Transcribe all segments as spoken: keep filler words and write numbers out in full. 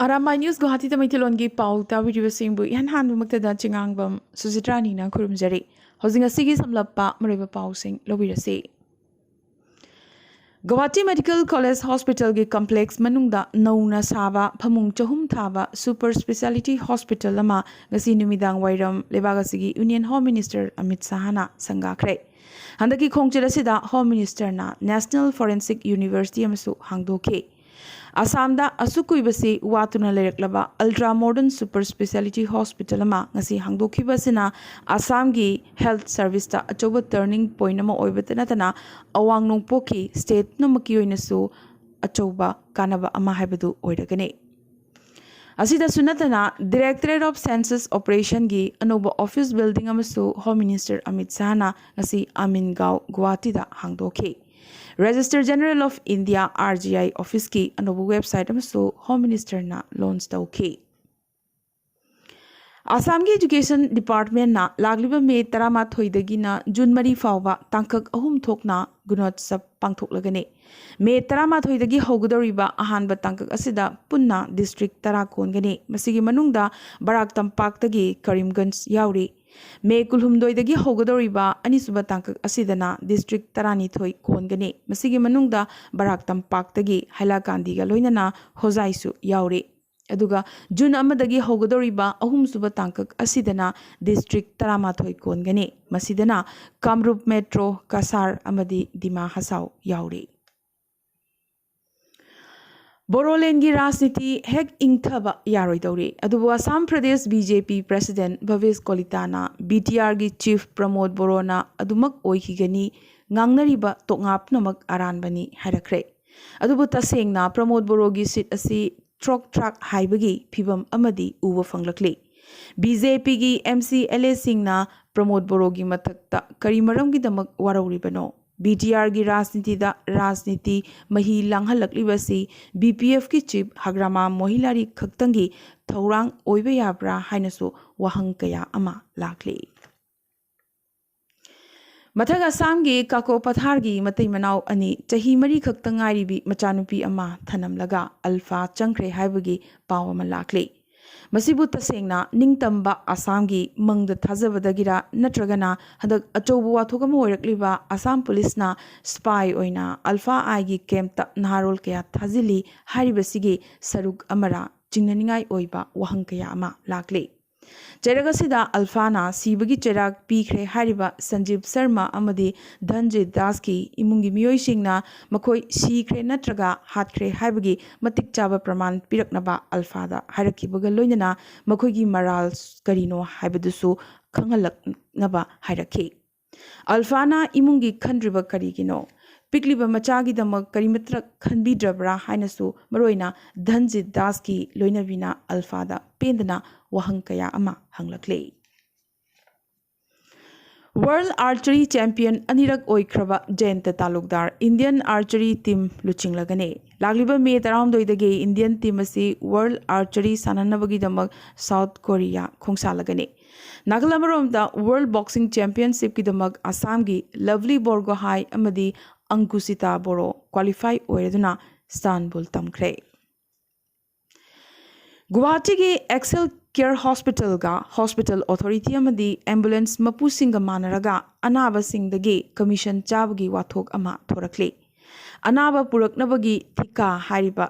Arambai news ꯒꯨꯋꯥꯍꯥꯇꯤꯗ ꯃꯩꯇꯩꯂꯣꯟꯒꯤ ꯄꯥꯎ ꯇꯥꯕꯤꯔꯤꯕꯁꯤꯡꯕꯨ ꯏꯍꯥꯟ ꯍꯥꯟꯕꯃꯛꯇꯗ ꯆꯤꯉꯥꯡꯕꯝ ꯁꯨꯖꯤꯇ꯭ꯔꯥꯅꯤꯅ ꯈꯨꯔꯨꯝꯖꯔꯤ꯫ ꯍꯧꯖꯤꯛ ꯉꯁꯤꯒꯤ ꯁꯝꯂꯞꯄ ꯃꯔꯨꯑꯣꯏꯕ ꯄꯥꯎꯁꯤꯡ ꯂꯧꯕꯤꯔꯁꯤ꯫ ꯒꯨꯋꯥꯍꯥꯇꯤ ꯃꯦꯗꯤꯀꯦꯜ ꯀꯣꯂꯦꯖ ꯍꯣꯁꯄꯤꯇꯥꯜꯒꯤ ꯀꯝꯄ꯭ꯂꯦꯛꯁ ꯃꯅꯨꯡꯗ ꯅꯧꯅ ꯁꯥꯕ ꯐꯃꯨꯡ ꯆꯍꯨꯝ ꯊꯥꯕ ꯁꯨꯄꯔ ꯁ꯭ꯄꯦꯁꯤꯌꯥꯂꯤꯇꯤ ꯍꯣꯁꯄꯤꯇꯥꯜ ꯑꯃ ꯉꯁꯤ ꯅꯨꯃꯤꯗꯥꯡ ꯋꯥꯏꯔꯝ ꯂꯩꯕꯥꯛ ꯑꯁꯤꯒꯤ ꯌꯨꯅꯤꯌꯟ ꯍꯣꯝ ꯃꯤꯅꯤꯁꯇꯔ ꯑꯃꯤꯠ ꯁꯥꯍꯅ ꯁꯪꯒꯥꯈ꯭ꯔꯦ꯫ ꯍꯟꯗꯛꯀꯤ ꯈꯣꯡꯆꯠ ꯑꯁꯤꯗ ꯍꯣꯝ ꯃꯤꯅꯤꯁꯇꯔꯅ ꯅꯦꯁꯅꯦꯜ ꯐꯣꯔꯦꯟꯁꯤꯛ ꯌꯨꯅꯤꯚꯔꯁꯤꯇꯤ ꯑꯃꯁꯨ ꯍꯥꯡꯗꯣꯛꯈꯤ꯫ ꯑꯁꯥꯝꯗ ꯑꯁꯨꯛ ꯀꯨꯏꯕꯁꯤ ꯋꯥꯠꯇꯨꯅ ꯂꯩꯔꯛꯂꯕ ꯑꯜꯇ꯭ꯔꯥ ꯃꯣꯗꯔꯟ ꯁꯨꯄꯔ ꯁ꯭ꯄꯦꯁꯤꯌꯥꯂꯤꯇꯤ ꯍꯣꯁꯄꯤꯇꯥꯜ ꯑꯃ ꯉꯁꯤ ꯍꯥꯡꯗꯣꯛꯈꯤꯕ ꯑꯁꯤꯅ ꯑꯁꯥꯝꯒꯤ ꯍꯦꯜꯊ ꯁꯔꯚꯤꯁꯇ ꯑꯆꯧꯕ ꯇꯔꯅꯤꯡ ꯄꯣꯏꯟꯠ ꯑꯃ ꯑꯣꯏꯕꯇ ꯅꯠꯇꯅ ꯑꯋꯥꯡ ꯅꯣꯡꯄꯣꯛꯀꯤ ꯁ꯭ꯇꯦꯠ ꯄꯨꯝꯅꯃꯛꯀꯤ ꯑꯣꯏꯅꯁꯨ ꯑꯆꯧꯕ ꯀꯥꯟꯅꯕ ꯑꯃ ꯍꯥꯏꯕꯗꯨ ꯑꯣꯏꯔꯒꯅꯤ꯫ ꯑꯁꯤꯗꯁꯨ ꯅꯠꯇꯅ Directorate of Census Operationꯒꯤ ꯑꯅꯧꯕ ꯑꯣꯐꯤꯁ ꯕꯤꯜꯗꯤꯡ ꯑꯃꯁꯨ ꯍꯣꯝ ꯃꯤꯅꯤꯁꯇꯔ ꯑꯃꯤꯠ ꯁꯥꯍꯅ ꯉꯁꯤ ꯑꯃꯤꯟꯒꯥꯎ ꯒꯨꯋꯥꯍꯥꯇꯤꯗ ꯍꯥꯡꯗꯣꯛꯈꯤ꯫ Registrar General of India, R G I, ꯑꯣꯐꯤꯁꯀꯤ ꯑꯅꯧꯕ ꯋꯦꯕꯁꯥꯏꯠ ꯑꯃꯁꯨ ꯍꯣꯝ ꯃꯤꯅꯤꯁꯇꯔꯅ ꯂꯣꯟꯆ ꯇꯧꯈꯤ꯫ ꯑꯁꯥꯝꯒꯤ ꯏꯗꯨꯀꯦꯁꯟ ꯗꯤꯄꯥꯔꯠꯃꯦꯟꯅ ꯂꯥꯛꯂꯤꯕ ꯃꯦ ꯇꯔꯥꯃꯥꯊꯣꯏꯗꯒꯤꯅ ꯖꯨꯟ ꯃꯔꯤ ꯐꯥꯎꯕ ꯇꯥꯡꯀꯛ ꯑꯍꯨꯝ ꯊꯣꯛꯅ ꯒꯨꯅꯣꯠꯁꯕ ꯄꯥꯡꯊꯣꯛꯂꯒꯅꯤ꯫ ꯃꯦ ꯇꯔꯥꯃꯥꯊꯣꯏꯗꯒꯤ ꯍꯧꯒꯗꯧꯔꯤꯕ ꯑꯍꯥꯟꯕ ꯇꯥꯡꯀꯛ ꯑꯁꯤꯗ ꯄꯨꯟꯅ ꯗꯤꯁꯇ꯭ꯔꯤꯛ ꯇꯔꯥ ꯀꯣꯟꯒꯅꯤ꯫ ꯃꯁꯤꯒꯤ ꯃꯅꯨꯡꯗ ꯕꯔꯥꯛ ꯇꯝꯄꯥꯛꯇꯒꯤ ꯀꯔꯤꯝꯒꯟꯖ ꯌꯥꯎꯔꯤ꯫ ꯃꯦ ꯀꯨꯟꯍꯨꯝꯗꯣꯏꯗꯒꯤ ꯍꯧꯒꯗꯧꯔꯤꯕ ꯑꯅꯤꯁꯨꯕ ꯇꯥꯡꯀꯛ ꯑꯁꯤꯗꯅ ꯗꯤꯁꯇ꯭ꯔꯤꯛ ꯇꯔꯥꯅꯤꯊꯣꯏ ꯀꯣꯟꯒꯅꯤ꯫ ꯃꯁꯤꯒꯤ ꯃꯅꯨꯡꯗ ꯕꯔꯥꯛ ꯇꯝꯄꯥꯛꯇꯒꯤ ꯍꯥꯏꯂꯥꯀꯥꯟꯗꯤꯒ ꯂꯣꯏꯅꯅ ꯍꯣꯖꯥꯏꯁꯨ ꯌꯥꯎꯔꯤ꯫ ꯑꯗꯨꯒ ꯖꯨꯟ ꯑꯃꯗꯒꯤ ꯍꯧꯒꯗꯧꯔꯤꯕ ꯑꯍꯨꯝꯁꯨꯕ ꯇꯥꯡꯀꯛ ꯑꯁꯤꯗꯅ ꯗꯤꯁꯇ꯭ꯔꯤꯛ ꯇꯔꯥꯃꯥꯊꯣꯏ ꯀꯣꯟꯒꯅꯤ꯫ ꯃꯁꯤꯗꯅ ꯀꯥꯝꯔꯨꯞ ꯃꯦꯇ꯭ꯔꯣ, ꯀꯁꯥꯔ ꯑꯃꯗꯤ ꯗꯤꯃꯥ ꯍꯁꯥꯎ ꯌꯥꯎꯔꯤ꯫ ꯕꯣꯔꯣꯂꯦꯟꯒꯤ ꯔꯥꯖꯅꯤꯇꯤ ꯍꯦꯛ ꯏꯪꯊꯕ ꯌꯥꯔꯣꯏꯗꯧꯔꯤ꯫ ꯑꯗꯨꯕꯨ Assam Pradesh B J P president ꯚꯕꯦꯁ ꯀꯣꯂꯤꯇꯥꯅ B T Rꯒꯤ chief ꯄ꯭ꯔꯃꯣꯗ ꯕꯣꯔꯣꯅ ꯑꯗꯨꯃꯛ ꯑꯣꯏꯈꯤꯒꯅꯤ, ꯉꯥꯡꯅꯔꯤꯕ ꯇꯣꯛꯉꯥ ꯄꯨꯝꯅꯃꯛ ꯑꯔꯥꯟꯕꯅꯤ ꯍꯥꯏꯔꯛꯈ꯭ꯔꯦ꯫ ꯑꯗꯨꯕꯨ ꯇꯁꯦꯡꯅ ꯄ꯭ꯔꯃꯣꯗ ꯕꯣꯔꯣꯒꯤ seat ꯑꯁꯤ ꯊ꯭ꯔꯣꯛ ꯊ꯭ꯔꯥꯛ ꯍꯥꯏꯕꯒꯤ ꯐꯤꯚꯝ ꯑꯃꯗꯤ ꯎꯕ ꯐꯪꯂꯛꯂꯤ꯫ B J Pꯒꯤ M C L Aꯁꯤꯡꯅ ꯄ꯭ꯔꯃꯣꯗ ꯕꯣꯔꯣꯒꯤ ꯃꯊꯛꯇ ꯀꯔꯤ ꯃꯔꯝꯒꯤꯗꯃꯛ ꯋꯥꯔꯧꯔꯤꯕꯅꯣ? B T Rꯒꯤ ꯔꯥꯖꯅꯤꯇꯤꯗ ꯔꯥꯖꯅꯤꯇꯤ ꯃꯍꯤ ꯂꯥꯡꯍꯜꯂꯛꯂꯤꯕꯁꯤ B P Fꯀꯤ chief ꯍꯒ꯭ꯔꯥꯃꯥ ꯃꯣꯍꯤꯂꯥꯔꯤ ꯈꯛꯇꯪꯒꯤ ꯊꯧꯔꯥꯡ ꯑꯣꯏꯕ ꯌꯥꯕ꯭ꯔꯥ ꯍꯥꯏꯅꯁꯨ ꯋꯥꯍꯪ ꯀꯌꯥ ꯑꯃ ꯂꯥꯛꯂꯤ꯫ ꯃꯊꯛ ꯑꯁꯥꯝꯒꯤ ꯀꯥꯀꯣ ꯄꯊꯥꯔꯒꯤ ꯃꯇꯩ ꯃꯅꯥꯎ ꯑꯅꯤ, ꯆꯍꯤ ꯃꯔꯤ ꯈꯛꯇ ꯉꯥꯏꯔꯤꯕꯤ ꯃꯆꯥꯅꯨꯄꯤ ꯑꯃ ꯊꯅꯝꯂꯒ ꯑꯜꯐꯥ ꯆꯪꯈ꯭ꯔꯦ ꯍꯥꯏꯕꯒꯤ ꯄꯥꯎ ꯑꯃ ꯂꯥꯛꯂꯤ꯫ ꯃꯁꯤꯕꯨ ꯇꯁꯦꯡꯅ ꯅꯤꯡꯇꯝꯕ ꯑꯁꯥꯝꯒꯤ ꯃꯪꯗ ꯊꯥꯖꯕꯗꯒꯤꯔ ꯅꯠꯇ꯭ꯔꯒꯅ ꯍꯟꯗꯛ ꯑꯆꯧꯕ ꯋꯥꯊꯣꯛ ꯑꯃ ꯑꯣꯏꯔꯛꯂꯤꯕ ꯑꯁꯥꯝ ꯄꯨꯂꯤꯁꯅ ꯁ꯭ꯄꯥꯏ ꯑꯣꯏꯅ ꯑꯜꯐꯥ ꯑꯥꯏꯒꯤ ꯀꯦꯝꯞꯇ ꯅꯍꯥꯔꯣꯜ ꯀꯌꯥ ꯊꯥꯖꯤꯜꯂꯤ ꯍꯥꯏꯔꯤꯕꯁꯤꯒꯤ ꯁꯔꯨꯛ ꯑꯃꯔ ꯆꯤꯡꯅꯅꯤꯡꯉꯥꯏ ꯑꯣꯏꯕ ꯋꯥꯍꯪ ꯀꯌꯥ ꯑꯃ ꯂꯥꯛꯂꯤ꯫ ꯆꯩꯔꯛ ꯑꯁꯤꯗ ꯑꯜꯐꯥꯅ ꯁꯤꯕꯒꯤ ꯆꯩꯔꯥꯛ ꯄꯤꯈ꯭ꯔꯦ ꯍꯥꯏꯔꯤꯕ ꯁꯟꯖꯤꯕ ꯁꯔꯃ ꯑꯃꯗꯤ ꯙꯟꯖꯤꯠ ꯗꯥꯁꯀꯤ ꯏꯃꯨꯡꯒꯤ ꯃꯤꯑꯣꯏꯁꯤꯡꯅ ꯃꯈꯣꯏ ꯁꯤꯈ꯭ꯔꯦ ꯅꯠꯇ꯭ꯔꯒ ꯍꯥꯠꯈ꯭ꯔꯦ ꯍꯥꯏꯕꯒꯤ ꯃꯇꯤꯛ ꯆꯥꯕ ꯄ꯭ꯔꯃꯥꯟ ꯄꯤꯔꯛꯅꯕ ꯑꯜꯐꯥꯗ ꯍꯥꯏꯔꯛꯈꯤꯕꯒ ꯂꯣꯏꯅꯅ ꯃꯈꯣꯏꯒꯤ ꯃꯔꯥꯜ ꯀꯔꯤꯅꯣ ꯍꯥꯏꯕꯗꯨꯁꯨ ꯈꯪꯍꯜꯂꯛꯅꯕ ꯍꯥꯏꯔꯛꯈꯤ꯫ ꯑꯜꯐꯥꯅ ꯏꯃꯨꯡꯒꯤ ꯈꯟꯗ꯭ꯔꯤꯕ ꯀꯔꯤꯒꯤꯅꯣ? ꯄꯤꯛꯂꯤꯕ ꯃꯆꯥꯒꯤꯗꯃꯛ ꯀꯔꯤꯃꯠꯇ ꯈꯟꯕꯤꯗ꯭ꯔꯕ꯭ꯔꯥ ꯍꯥꯏꯅꯁꯨ ꯃꯔꯨꯑꯣꯏꯅ ꯙꯟꯖꯤꯠ ꯗꯥꯁꯀꯤ ꯂꯣꯏꯅꯕꯤꯅ ꯑꯜꯐꯥꯗ ꯄꯦꯟꯗꯅ ꯋꯥꯍꯪ ꯀꯌꯥ ꯑꯃ ꯍꯪꯂꯛꯂꯤ꯫ World Archery Champion ꯑꯅꯤꯔꯛ ꯑꯣꯏꯈ꯭ꯔꯕ ꯖꯌꯟꯇ ꯇꯥꯂꯨꯛꯗꯥꯔ Indian Archery Team ꯂꯨꯆꯤꯡꯂꯒꯅꯤ꯫ ꯂꯥꯛꯂꯤꯕ ꯃꯦ ꯇꯔꯥꯍꯨꯝꯗꯣꯏꯗꯒꯤ Indian team ꯑꯁꯤ World Archery ꯁꯥꯟꯅꯅꯕꯒꯤꯗꯃꯛ ꯁꯥꯎꯠ ꯀꯣꯔꯤꯌꯥ ꯈꯣꯡꯁꯥꯜꯂꯒꯅꯤ꯫ ꯅꯥꯀꯜ ꯑꯃꯔꯣꯝꯗ World Boxing Championshipꯀꯤꯗꯃꯛ ꯑꯁꯥꯝꯒꯤ ꯂꯚꯂꯤ ꯕꯣꯔꯒꯣꯍꯥꯏ ꯑꯃꯗꯤ ꯑꯪꯀꯨꯁꯤꯇꯥ ꯕꯣꯔꯣ ꯀ꯭ꯋꯥꯂꯤꯐꯥꯏ ꯑꯣꯏꯔꯗꯨꯅ ꯁ꯭ꯇꯥꯟꯕꯨꯜ ꯇꯝꯈ꯭ꯔꯦ꯫ ꯒꯨꯋꯥꯍꯥꯇꯤꯒꯤ ꯑꯦꯛꯁꯦꯜ ꯀꯦꯌꯔ ꯍꯣꯁꯄꯤꯇꯥꯜꯒ ꯍꯣꯁꯄꯤꯇꯥꯜ ꯑꯣꯊꯣꯔꯤꯇꯤ ꯑꯃꯗꯤ ꯑꯦꯝꯕꯨꯂꯦꯟꯁ ꯃꯄꯨꯁꯤꯡꯒ ꯃꯥꯟꯅꯔꯒ ꯑꯅꯥꯕꯁꯤꯡꯗꯒꯤ ꯀꯃꯤꯁꯟ ꯆꯥꯕꯒꯤ ꯋꯥꯊꯣꯛ ꯑꯃ ꯊꯣꯔꯛꯂꯤ꯫ ꯑꯅꯥꯕ ꯄꯨꯔꯛꯅꯕꯒꯤ ꯊꯤꯀꯥ ꯍꯥꯏꯔꯤꯕ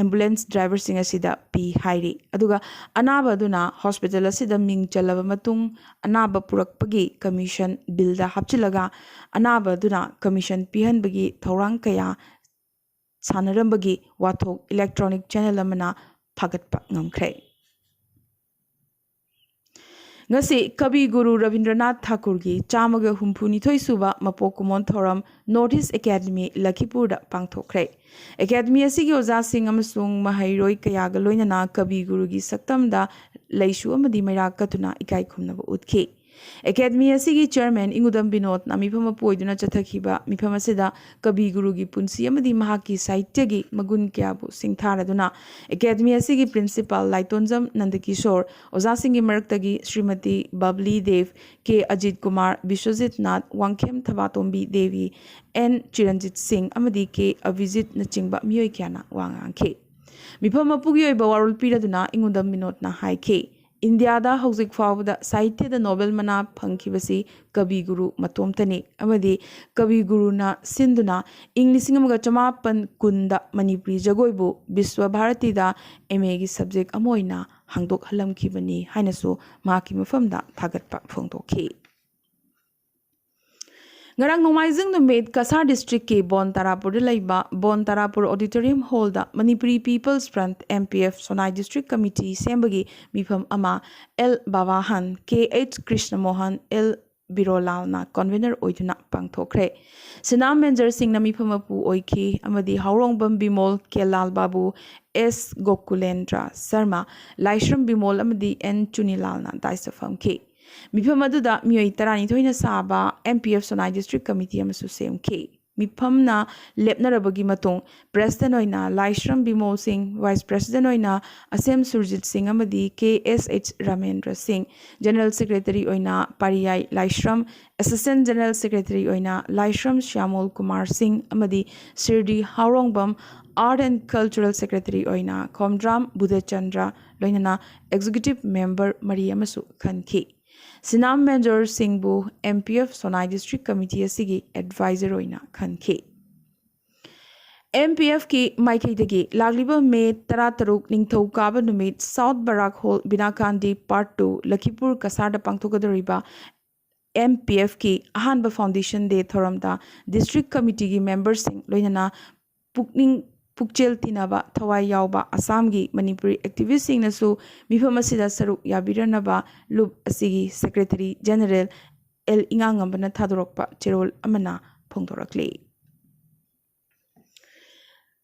ꯑꯦꯝꯕꯨꯂꯦꯟꯁ ꯗ꯭ꯔꯥꯏꯚꯔꯁꯤꯡ ꯑꯁꯤꯗ ꯄꯤ ꯍꯥꯏꯔꯤ꯫ ꯑꯗꯨꯒ ꯑꯅꯥꯕ ꯑꯗꯨꯅ ꯍꯣꯁꯄꯤꯇꯥꯜ ꯑꯁꯤꯗ ꯃꯤꯡ ꯆꯜꯂꯕ ꯃꯇꯨꯡ ꯑꯅꯥꯕ ꯄꯨꯔꯛꯄꯒꯤ ꯀꯃꯤꯁꯟ ꯕꯤꯜꯗ ꯍꯥꯞꯆꯤꯜꯂꯒ ꯑꯅꯥꯕ ꯑꯗꯨꯅ ꯀꯃꯤꯁꯟ ꯄꯤꯍꯟꯕꯒꯤ ꯊꯧꯔꯥꯡ ꯀꯌꯥ ꯁꯥꯟꯅꯔꯝꯕꯒꯤ ꯋꯥꯊꯣꯛ ꯏꯂꯦꯛꯇ꯭ꯔꯣꯅꯤꯛ ꯆꯦꯅꯦꯜ ꯑꯃꯅ ꯐꯥꯒꯠꯄ ꯉꯝꯈ꯭ꯔꯦ꯫ ꯉꯁꯤ ꯀꯕꯤ ꯒꯨꯔꯨ ꯔꯕꯤꯟꯗ꯭ꯔꯅꯥꯊ ꯊꯥꯀꯨꯔꯒꯤ ꯆꯥꯝꯃꯒ ꯍꯨꯝꯐꯨꯅꯤꯊꯣꯏ ꯁꯨꯕ ꯃꯄꯣꯛ ꯀꯨꯝꯑꯣꯟ ꯊꯧꯔꯝ ꯅꯣꯔꯠ ꯏꯁ ꯑꯦꯀꯥꯗꯃꯤ ꯂꯈꯤꯄꯨꯔꯗ ꯄꯥꯡꯊꯣꯛꯈ꯭ꯔꯦ꯫ ꯑꯦꯀꯥꯗꯃꯤ ꯑꯁꯤꯒꯤ ꯑꯣꯖꯥꯁꯤꯡ ꯑꯃꯁꯨꯡ ꯃꯍꯩꯔꯣꯏ ꯀꯌꯥꯒ ꯂꯣꯏꯅꯅ ꯀꯕꯤ ꯒꯨꯔꯨꯒꯤ ꯁꯛꯇꯝꯗ ꯂꯩꯁꯨ ꯑꯃꯗꯤ ꯃꯩꯔꯥ ꯀꯠꯇꯨꯅ ꯏꯀꯥꯏ ꯈꯨꯝꯅꯕ ꯎꯠꯈꯤ꯫ ꯑꯦꯀꯥꯗꯃꯤ ꯑꯁꯤꯒꯤ ꯆꯤꯌꯔꯃꯦꯟ ꯏꯉꯨꯗꯝ ꯕꯤꯅꯣꯗꯅ ꯃꯤꯐꯝ ꯃꯄꯨ ꯑꯣꯏꯗꯨꯅ ꯆꯠꯊꯈꯤꯕ ꯃꯤꯐꯝ ꯑꯁꯤꯗ ꯀꯕꯤ ꯒꯨꯔꯨꯒꯤ ꯄꯨꯟꯁꯤ ꯑꯃꯗꯤ ꯃꯍꯥꯛꯀꯤ ꯁꯥꯍꯤꯇ꯭ꯌꯒꯤ ꯃꯒꯨꯟ ꯀꯌꯥꯕꯨ ꯁꯤꯡꯊꯥꯔꯗꯨꯅ ꯑꯦꯀꯥꯗꯃꯤ ꯑꯁꯤꯒꯤ ꯄ꯭ꯔꯤꯟꯁꯤꯄꯥꯜ ꯂꯥꯏꯇꯣꯟꯖꯝ ꯅꯟꯗꯀꯤꯁꯣꯔ, ꯑꯣꯖꯥꯁꯤꯡꯒꯤ ꯃꯔꯛꯇꯒꯤ ꯁ꯭ꯔꯤꯃꯇꯤ ꯕꯕꯂꯤ ꯗꯦꯕ, ꯀꯦ ꯑꯖꯤꯠ ꯀꯨꯃꯥꯔ, ꯕꯤꯁ꯭ꯋꯖꯤꯠ ꯅꯥꯊ, ꯋꯥꯡꯈꯦꯝ ꯊꯕꯥꯇꯣꯝꯕꯤ ꯗꯦꯕꯤ, ꯑꯦꯟ ꯆꯤꯔꯟꯖꯤꯠ ꯁꯤꯡ ꯑꯃꯗꯤ ꯀꯦ ꯑꯚꯤꯖꯤꯠꯅꯆꯤꯡꯕ ꯃꯤꯑꯣꯏ ꯀꯌꯥꯅ ꯋꯥ ꯉꯥꯡꯈꯤ꯫ ꯃꯤꯐꯝ ꯃꯄꯨꯒꯤ ꯑꯣꯏꯕ ꯋꯥꯔꯣꯜ ꯄꯤꯔꯗꯨꯅ ꯏꯉꯨꯗꯝ ꯕꯤꯅꯣꯗꯅ ꯍꯥꯏꯈꯤ, ꯏꯟꯗꯤꯌꯥꯗ ꯍꯧꯖꯤꯛ ꯐꯥꯎꯕꯗ ꯁꯥꯍꯤꯇ꯭ꯌꯗ ꯅꯣꯕꯦꯜ ꯃꯅꯥ ꯐꯪꯈꯤꯕꯁꯤ ꯀꯕꯤ ꯒꯨꯔꯨ ꯃꯇꯣꯝꯇꯅꯤ ꯑꯃꯗꯤ ꯀꯕꯤ ꯒꯨꯔꯨꯅ ꯁꯤꯟꯗꯨꯅ ꯏꯪ ꯂꯤꯁꯤꯡ ꯑꯃꯒ ꯆꯃꯥꯄꯟ ꯀꯨꯟꯗ ꯃꯅꯤꯄꯨꯔꯤ ꯖꯒꯣꯏꯕꯨ ꯕꯤꯁ꯭ꯋ ꯚꯥꯔꯇꯤꯗ ꯑꯦꯝ ꯑꯦꯒꯤ ꯁꯕꯖꯦꯛ ꯑꯃ ꯑꯣꯏꯅ ꯍꯥꯡꯗꯣꯛꯍꯜꯂꯝꯈꯤꯕꯅꯤ ꯍꯥꯏꯅꯁꯨ ꯃꯍꯥꯛꯀꯤ ꯃꯐꯝꯗ ꯊꯥꯒꯠꯄ ꯐꯣꯡꯗꯣꯛꯈꯤ꯫ ꯉꯔꯥꯡ ꯅꯣꯡꯃꯥꯏꯖꯤꯡ ꯅꯨꯃꯤꯠ ꯀꯁꯥꯔ ꯗꯤꯁꯇ꯭ꯔꯤꯛꯀꯤ ꯕꯣꯟ ꯇꯥꯔꯥꯄꯨꯔꯗ ꯂꯩꯕ ꯕꯣꯟ ꯇꯥꯔꯥꯄꯨꯔ ꯑꯣꯗꯤꯇꯣꯔꯤꯌꯝ ꯍꯣꯜꯗ Manipuri peoples front, M P F, Sonai district committee ꯁꯦꯝꯕꯒꯤ ꯃꯤꯐꯝ ꯑꯃ ꯑꯦꯜ ꯕꯥꯋꯥꯍꯟ, ꯀꯦ ꯑꯩꯆ ꯀ꯭ꯔꯤꯁꯅꯃꯣꯍꯟ, ꯑꯦꯜ ꯕꯤꯔꯣꯂꯥꯜꯅ ꯀꯟꯚꯦꯅꯔ ꯑꯣꯏꯗꯨꯅ ꯄꯥꯡꯊꯣꯛꯈ꯭ꯔꯦ꯫ ꯁꯤꯅꯥꯝ ꯃꯦꯟꯖꯔꯁꯤꯡꯅ ꯃꯤꯐꯝ ꯃꯄꯨ ꯑꯣꯏꯈꯤ ꯑꯃꯗꯤ ꯍꯥꯎꯔꯣꯡꯕꯝ ꯕꯤꯃꯣꯜ, ꯀꯦꯂꯥꯜ ꯕꯥꯕꯨ, ꯑꯦꯁ ꯒꯣꯀꯨꯂꯦꯟꯗ꯭ꯔ ꯁꯔꯃ, ꯂꯥꯏꯁ꯭ꯔꯝ ꯕꯤꯃꯣꯜ ꯑꯃꯗꯤ ꯑꯦꯟ ꯆꯨꯅꯤꯂꯥꯜꯅ ꯗꯥꯏꯁꯇ ꯐꯝꯈꯤ꯫ ꯃꯤꯐꯝ ꯑꯗꯨꯗ ꯃꯤꯑꯣꯏ ꯇꯔꯥꯅꯤꯊꯣꯏꯅ ꯁꯥꯕ M P F Sonai district committee ꯑꯃꯁꯨ ꯁꯦꯝꯈꯤ꯫ ꯃꯤꯐꯝꯅ ꯂꯦꯞꯅꯔꯕꯒꯤ ꯃꯇꯨꯡ ꯄ꯭ꯔꯦꯁꯤꯗꯦꯟ ꯑꯣꯏꯅ ꯂꯥꯏꯁ꯭ꯔꯝ ꯕꯤꯃꯣꯜ ꯁꯤꯡ, ꯚꯥꯏꯁ ꯄ꯭ꯔꯦꯁꯤꯗꯦꯟ ꯑꯣꯏꯅ ꯑꯁꯦꯝ ꯁꯨꯔꯖꯤꯠ ꯁꯤꯡ ꯑꯃꯗꯤ ꯀꯦ ꯑꯦꯁ ꯑꯩꯆ ꯔꯥꯃꯦꯟꯗ꯭ꯔ ꯁꯤꯡ, ꯖꯦꯅꯔꯦꯜ ꯁꯦꯀ꯭ꯔꯦꯇꯔꯤ ꯑꯣꯏꯅ Pariyai Laishram, assistant general secretary ꯑꯣꯏꯅ ꯂꯥꯏꯁ꯭ꯔꯝ ꯁ꯭ꯌꯥꯃꯣꯜ ꯀꯨꯃꯥꯔ ꯁꯤꯡ ꯑꯃꯗꯤ Sirdi Haorongbam, art and cultural secretary ꯑꯣꯏꯅ ꯈꯣꯝꯗ꯭ꯔꯥꯝ ꯕꯨꯙꯆꯟꯗ꯭ꯔ, ꯂꯣꯏꯅꯅ ꯑꯦꯛꯖꯤꯀ꯭ꯌꯨꯇꯤꯚ ꯃꯦꯝꯕꯔ ꯃꯔꯤ ꯑꯃꯁꯨ ꯈꯟꯈꯤ꯫ ꯁꯤꯅꯥꯝ ꯃꯦꯟꯖꯣꯔ ꯁꯤꯡꯕꯨ M P F Sonai district committee ꯑꯁꯤꯒꯤ ꯑꯦꯗꯚꯥꯏꯖꯔ ꯑꯣꯏꯅ ꯈꯟꯈꯤ꯫ ꯑꯦꯝ ꯄꯤ ꯑꯦꯐꯀꯤ ꯃꯥꯏꯀꯩꯗꯒꯤ ꯂꯥꯛꯂꯤꯕ ꯃꯦ ꯇꯔꯥꯇꯔꯨꯛ, ꯅꯤꯡꯊꯧꯀꯥꯕ ꯅꯨꯃꯤꯠ, south Barak hall, Binakandi part two, Lakhipur ꯀꯁꯥꯔꯗ ꯄꯥꯡꯊꯣꯛꯀꯗꯧꯔꯤꯕ ꯑꯦꯝ ꯄꯤ ꯑꯦꯐꯀꯤ ꯑꯍꯥꯟꯕ ꯐꯥꯎꯟꯗꯦꯁꯟ ꯗꯦ ꯊꯧꯔꯝꯗ ꯗꯤꯁꯇ꯭ꯔꯤꯛ ꯀꯃꯤꯇꯤꯒꯤ ꯃꯦꯝꯕꯔꯁꯤꯡ, ꯂꯣꯏꯅꯅ ꯄꯨꯛꯅꯤꯡ ꯄꯨꯛꯆꯦꯜ ꯇꯤꯟꯅꯕ ꯊꯋꯥꯏ ꯌꯥꯎꯕ ꯑꯁꯥꯝꯒꯤ ꯃꯅꯤꯄꯨꯔꯤ ꯑꯦꯛꯇꯤꯚꯤꯁꯁꯤꯡꯅꯁꯨ ꯃꯤꯐꯝ ꯑꯁꯤꯗ ꯁꯔꯨꯛ ꯌꯥꯕꯤꯔꯅꯕ ꯂꯨꯞ ꯑꯁꯤꯒꯤ ꯁꯦꯀ꯭ꯔꯦꯇꯔꯤ ꯖꯦꯅꯔꯦꯜ ꯑꯦꯜ ꯏꯉꯥꯉꯝꯕꯅ ꯊꯥꯗꯣꯔꯛꯄ ꯆꯦꯔꯣꯜ ꯑꯃꯅ ꯐꯣꯡꯗꯣꯔꯛꯂꯤ꯫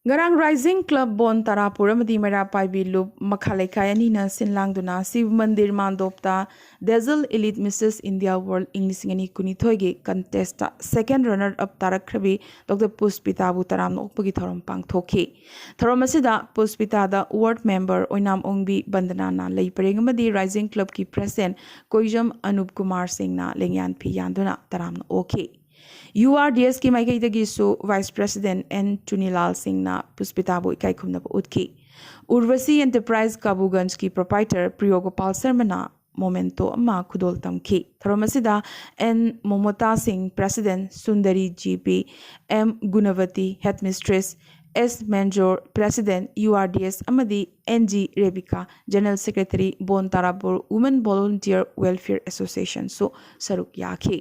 ꯉꯔꯥꯡ Rising Club ꯕꯣꯟ ꯇꯥꯔꯥꯄꯨꯔ ꯑꯃꯗꯤ ꯃꯩꯔꯥ ꯄꯥꯏꯕꯤ ꯂꯨꯞ ꯃꯈꯥ ꯂꯩꯀꯥꯏ ꯑꯅꯤꯅ ꯁꯤꯟ ꯂꯥꯡꯗꯨꯅ ꯁꯤꯕ ꯃꯟꯗꯤꯔ ꯃꯥꯟꯗꯣꯞꯇ Dazzle Elite Missus India World ꯏꯪ ꯂꯤꯁꯤꯡ ꯑꯅꯤ ꯀꯨꯟꯅꯤꯊꯣꯏꯒꯤ contest ꯇ second runner up ꯇꯥꯔꯛꯈ꯭ꯔꯕꯤ ꯗꯣꯛꯇꯔ ꯄꯨꯁꯄꯤꯇꯥꯕꯨ ꯇꯔꯥꯝꯅ ꯑꯣꯛꯄꯒꯤ ꯊꯧꯔꯝ ꯄꯥꯡꯊꯣꯛꯈꯤ꯫ ꯊꯧꯔꯝ ꯑꯁꯤꯗ ꯄꯨꯁꯄꯤꯇꯥꯗ ward member ꯑꯣꯏꯅꯥꯝ ꯑꯣꯡꯕꯤ ꯕꯟꯗꯅꯥꯅ ꯂꯩ ꯄꯔꯦꯡ ꯑꯃꯗꯤ Rising Club ꯀꯤ president ꯀꯣꯏꯖꯝ ꯑꯅꯨꯞ ꯀꯨꯃꯥꯔ ꯁꯤꯡꯅ ꯂꯦꯡꯌꯥꯟ ꯐꯤ ꯌꯥꯟꯗꯨꯅ ꯇꯔꯥꯝꯅ ꯑꯣꯛꯈꯤ꯫ URDS ꯀꯤ ꯃꯥꯏꯀꯩꯗꯒꯤꯁꯨ vice president ꯑꯦꯟ ꯆꯨꯅꯤꯂꯥꯜ ꯁꯤꯡꯅ ꯄꯨꯁꯄꯤꯇꯥꯕꯨ ꯏꯀꯥꯏ ꯈꯨꯝꯅꯕ ꯎꯠꯈꯤ꯫ ꯎꯔꯕꯁꯤ Enterprise ꯀꯥꯕꯨꯒꯟꯖꯀꯤ proprietor ꯄ꯭ꯔꯤꯌꯣ ꯒꯣꯄꯥꯜ ꯁꯔꯃꯅ memento ꯑꯃ ꯈꯨꯗꯣꯜ ꯇꯝꯈꯤ꯫ ꯊꯧꯔꯝ ꯑꯁꯤꯗ and Momota Singh, president, Sundari G P, M Gunabati, headmistress, S Menjor, president URDS, ꯑꯃꯗꯤ N G Rebecca, general secretary, Bon Tarapur Women Volunteer Welfare Association ꯁꯨ ꯁꯔꯨꯛ ꯌꯥꯈꯤ꯫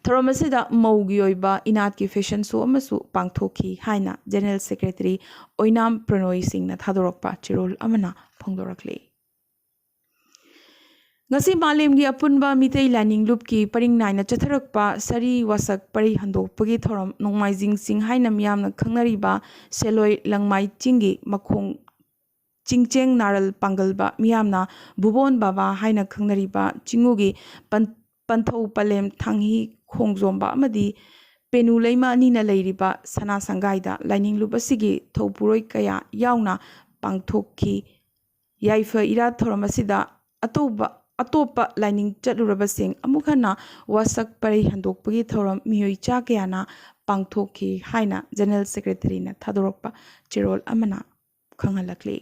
ꯊꯧꯔꯝ ꯑꯁꯤꯗ ꯃꯧꯒꯤ ꯑꯣꯏꯕ ꯏꯅꯥꯠꯀꯤ fashion show ꯑꯃꯁꯨ ꯄꯥꯡꯊꯣꯛꯈꯤ ꯍꯥꯏꯅ general secretary ꯑꯣꯏꯅꯥꯝ ꯄ꯭ꯔꯅꯣꯏ ꯁꯤꯡꯅ ꯊꯥꯗꯣꯔꯛꯄ ꯆꯦꯔꯣꯜ ꯑꯃꯅ ꯐꯣꯡꯗꯣꯔꯛꯂꯤ꯫ ꯉꯁꯤ ꯃꯥꯂꯦꯝꯒꯤ ꯑꯄꯨꯟꯕ ꯃꯤꯇꯩ ꯂꯥꯏꯅꯤꯡ ꯂꯨꯞꯀꯤ ꯄꯔꯤꯡ ꯅꯥꯏꯅ ꯆꯠꯊꯔꯛꯄ ꯁꯥꯔꯤ ꯋꯥꯁꯛ ꯄꯔꯩ ꯍꯟꯗꯣꯛꯄꯒꯤ ꯊꯧꯔꯝ ꯅꯣꯡꯃꯥꯏꯖꯤꯡ ꯆꯤꯡ ꯍꯥꯏꯅ ꯃꯤꯌꯥꯝꯅ ꯈꯪꯅꯔꯤꯕ ꯁꯦꯂꯣꯏ ꯂꯪꯃꯥꯏ ꯆꯤꯡꯒꯤ ꯃꯈꯣꯡ ꯆꯤꯡꯆꯦꯡ ꯅꯥꯔꯜ ꯄꯥꯡꯒꯜꯕ ꯃꯤꯌꯥꯝꯅ ꯚꯨꯕꯣꯟ ꯕꯕꯥ ꯍꯥꯏꯅ ꯈꯪꯅꯔꯤꯕ ꯆꯤꯡꯉꯨꯒꯤ ꯄꯟ-, ꯄꯟꯊꯧ ꯄꯂꯦꯝ ꯊꯥꯡꯍꯤ ꯈꯣꯡꯖꯣꯝꯕ ꯑꯃꯗꯤ ꯄꯦꯅꯨ ꯂꯩꯃ ꯑꯅꯤꯅ ꯂꯩꯔꯤꯕ ꯁꯅꯥ ꯁꯪꯒꯥꯏꯗ ꯂꯥꯏꯅꯤꯡ ꯂꯨꯞ ꯑꯁꯤꯒꯤ ꯊꯧꯄꯨꯔꯣꯏ ꯀꯌꯥ ꯌꯥꯎꯅ ꯄꯥꯡꯊꯣꯛꯈꯤ꯫ ꯌꯥꯏꯐ ꯏꯔꯥꯠ ꯊꯧꯔꯝ ꯑꯁꯤꯗ ꯑꯇꯧꯕ-, ꯑꯇꯣꯞꯄ ꯂꯥꯏꯅꯤꯡ ꯆꯠꯂꯨꯔꯕꯁꯤꯡ ꯑꯃꯨꯛ ꯍꯟꯅ ꯋꯥꯁꯛ ꯄꯔꯩ ꯍꯟꯗꯣꯛꯄꯒꯤ ꯊꯧꯔꯝ ꯃꯤꯑꯣꯏ ꯆꯥ ꯀꯌꯥꯅ ꯄꯥꯡꯊꯣꯛꯈꯤ ꯍꯥꯏꯅ general secretary ꯅ ꯊꯥꯗꯣꯔꯛꯄ ꯆꯦꯔꯣꯜ ꯑꯃꯅ ꯈꯪꯍꯜꯂꯛꯂꯤ꯫